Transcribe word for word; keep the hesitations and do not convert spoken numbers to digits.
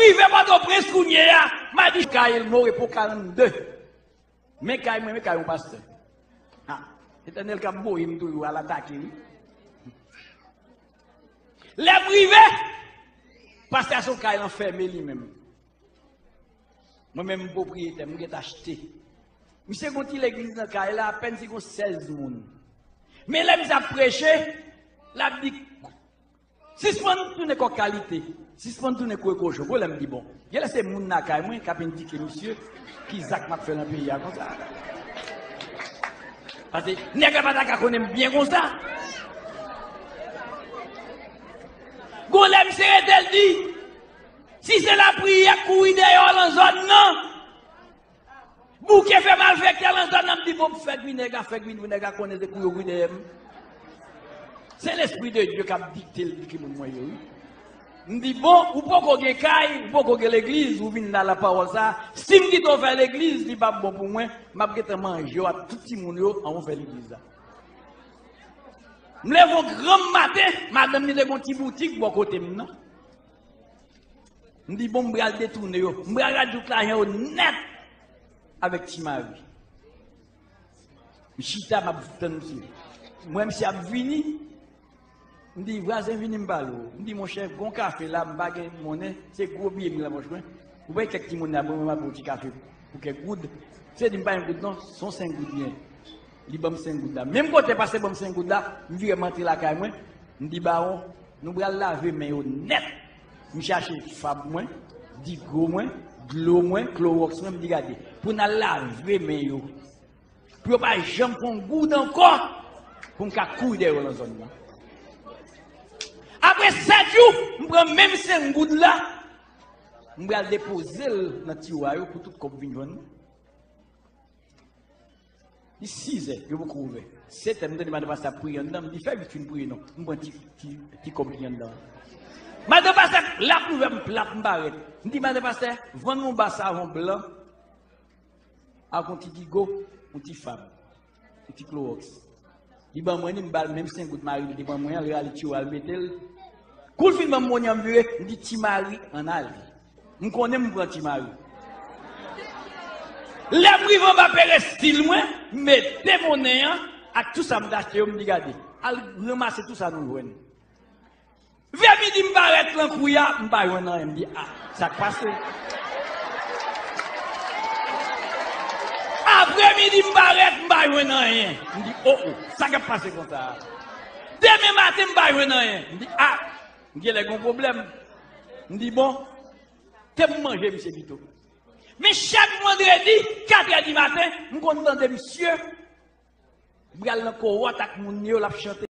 Rive Pòtoprens kounye a, m a di kay Mo Repo karannde. Men kay mwen, men kay yon pastè. Ha, Letènèl k ap voye m toujou al atake, wi. Lè m rive, pastè a se yon kay l anfème li menm. Mwen menm, m pwopriyetè, m gentan achte. Misye gon ti legliz nan kay la, apèn si gon sèz moun. Men lè misye ap preche, l ap di, "Sispann tounen kòk kalite, sispann tounen kouri kochon." Gon lè m di, "Bon, genlè se moun lakay mwen k ap endike misye ki zak m ap fè nan peyi a konsa." Paske nèg la pa ta ka konnen m byen konsa. Gon lè misye rete l di, "Si se lapriyè k kouri dèyè w lan zòn nan, bouke fè malfektè lan zòn nan," m di, "Bon, m fè gri nèg la, fè gri nèg la konnen se kou yo gri dèyè m." Se Lespri de Dye k ap dikte l di ki moun mwen ye, wi. M di, "Bon, ou poko gen kay, ou poko gen legliz, ou vin la lapawòl sa. Si m kite w fè legliz, li p ap bon pou mwen, m ap gentan manje w ak tout timoun yo anvan w fè legliz la." M leve yon granm maten, madanm li te gon ti boutik bò kote m nan. M di, "Bon, m pral detounen yo. M pral rale tout lajan yo nèt avèk Ti Mari." M chita, m ap tann misye. M wè misye ap vini. M di, "Vwazen, vini m pale w." M di, "Monchè, gon kafe la, m pa gen monnen, se gwo biye m gen nan pòch mwen. Ou bay kèk timoun la, mwen, mwen ap yon ti kafe pou kèk goud." Misye di, "M pa gen goud non, se yon senk goud m gen." Li ban m senk goud la. Menm kote pastè ban m senk goud la, m vire m antre lakay mwen. M di, "Bawon, nou pral lave men yo nèt." M chache fab mwen, digo mwen, dlo mwen, klowòks mwen, m di, "Gade, pou n al lave men yo, pou yo pa janm fè yon goud ankò, pou m ka kouri dèyè yo lan zòn nan." Apre sèt jou, m pran menm senk goud la, m pral depoze l nan tiwa yo pou tout kòb vin jwenn mwen. Li sizè, yo poko ouvè. Setè, m tande madan pastè ap priye anndan, m di, "Fè vit fin priye non, m pran ti, ti, ti kòb ki anndan an." Madan pastè, l ap ouvè, m plap, m parèt. M di, "Madan pastè, vann mwen yon ba savon blan ak yon ti digo, yon ti fab, yon ti klowòks." Li ban mwen li, m ba l menm senk goud mari li te ban mwen an, li rale tiwa l mete l. Kou l fin ban m monnen an, m vire, m di, "Ti Mari, ann ale." M konnen m pran Ti Mari. Lè m rive anba perestil mwen, m mete monnen an ak tou sa m t achte yo, m di, "Gade, al ranmase tou sa nou jwenn." Vè midi m parèt lan kouya, m pa jwenn anyen. M di, "A, sa k pase?" Apre midi m parèt, m pa jwenn anyen. M di, "O, o, sa k ap pase konsa a?" Demen maten m pa jwenn anyen. M di, "A, m genlè gen yon pwoblèm." M di, "Bon, te m manje misye pito." Men chak vandredi, katrè di maten, m konn tande misye pral nan kowòt ak moun li yo, l ap chante.